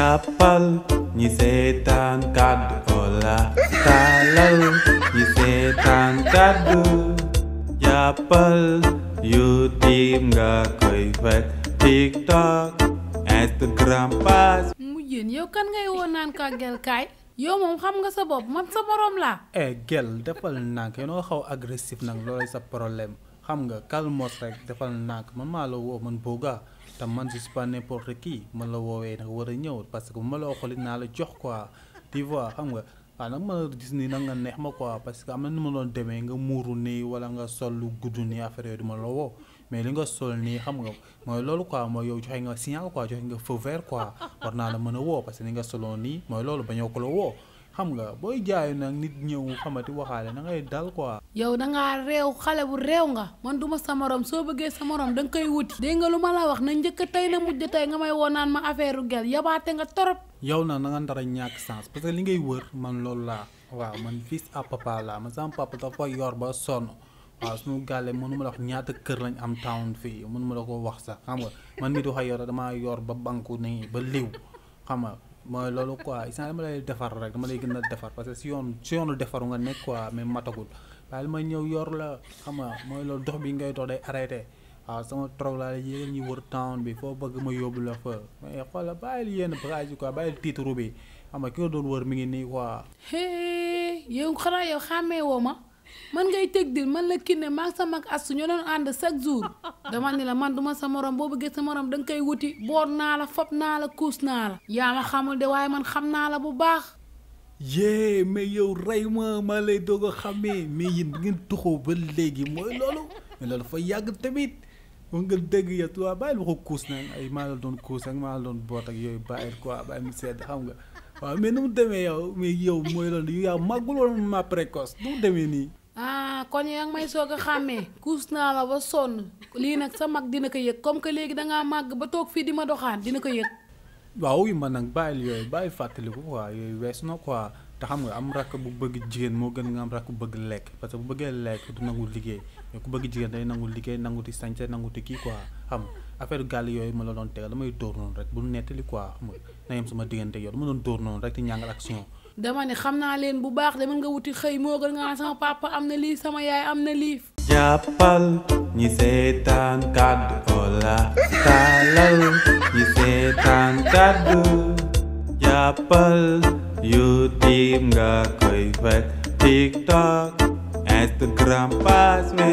jàppal ñi seetaan kàddu Ola taalal ñi seetaan kàddu jàppal YouTube nga koy fekk TikTok Instagram pass. Mujjeen yow kan ngay woon naan ka gel kaay yow moom xam nga sa bopp man sa morom laa. gel defal nànk yow noo xaw agressif nag loolay sa problème xam nga calmos rek defal nànk man maa la woo man Boga te man je suis pas n'importe qui man la woowee nag war a ñëw parce que bu ma la waxoon naa la jox quoi tu vois xam nga waaw nag ma gis ni nag nga neex ma quoi parce que am na nu ma doon demee nga muuru nii wala nga sol lu gudd nii affaire yooyu du ma la woo mais li nga sol nii xam nga mooy loolu quoi mooy yow joxe nga signal quoi joxe nga feu vert quoi war naa la mën a woo parce que li nga soloon nii mooy loolu bañoo ko la woo xam nga booy jaayu nag nit ñëw xamati waxaale na ngay dal quoi. yow dangaa réew xale bu réew nga man duma sa morom soo bëggee sa morom danga koy wuti. dégg nga lu ma la wax na njëkk tey na mujj tey nga may woo naan ma affaire gel yabaate nga torop. yow nag na nga ndara ñàkk sens parce que li ngay wër man loolu laa waaw man fils à papa laa man sama papa dafa yor ba sonn waaw suñu gàlle mënu ma la wax ñaata kër lañ am town fii mënu ma la ko wax sax xam nga man mi du xa yor damaa yor ba banku nii ba liw xam nga mooy loolu quoi isaan dama lay defar rek dama lay gën a defar parce que si yoonu defaru nga nekk quoi mais matagul waaye li ma ñëw yor la xam nga mooy loolu dox bi ngay dox day arrêté waaw sama trog laa la yéen ñi wër town bi foo bëgg ma yóbbu la fa mais xoola bàyyil yenn bagage yi quoi bàyyil titre bi xam nga ki nga doon wër mi ngi nii quoi. yow xanaa yow xàmmee woo ma man ngay teg dil man la kinne maag sa mag astu ñoo doon ànd chaque jour dama ni la man duma sa morom boo bëggee sa morom danga koy wuti boot naa la fob naa la kuus naa la yaa ma xamul de waaye man xam naa la bu baax. yee mais yow rey ma lay doog a xàmmee mais yéen ngeen tuxoo ba léegi mooy loolu mais loolu fa yàgg tamit moom nga dégg yow tubaab bàyyil waxu kuus nag ay maa la doon kuus ak maa la doon boot ak yooyu bàyyil quoi bàyyi mu sedd xam nga waaw mais nu mu demee yow mais yow mooy loolu yow màggul woon ma précoce nu mu demee nii. kon yaa ngi may soog a xàmmee kuus naa la ba sonn lii nag sa mag dina ko yëg comme que léegi dangaa màgg ba toog fii di ma doxaan dina ko yëg. waaw yi man nag bàyyil yooyu bàyyi fàttaliku quoi yooyu wees na quoi te xam nga am rakk bu bëgg jigéen moo gën nga am rakk bu bëgg lekk parce que bu bëggee lekk du nangu liggéey mais ku bëgg jigéen day nangu liggéey nangu ti sañse nangu ti kii quoi xam affaire gàll yooyu ma la doon tegal damay dóor noonu rek bu nettali quoi xam nga na yem sama diggante yow dama doon dóor noonu rek di ñàngal action. dama ne xam naa leen bu baax de mën nga wuti xëy moo gën nga sama papa am na lii sama yaay am na lii. jàppal ñi seetaan kàddu Ola taalal ñi seetaan kàddu jàppal YouTube nga koy fekk TikTok Instagram pass.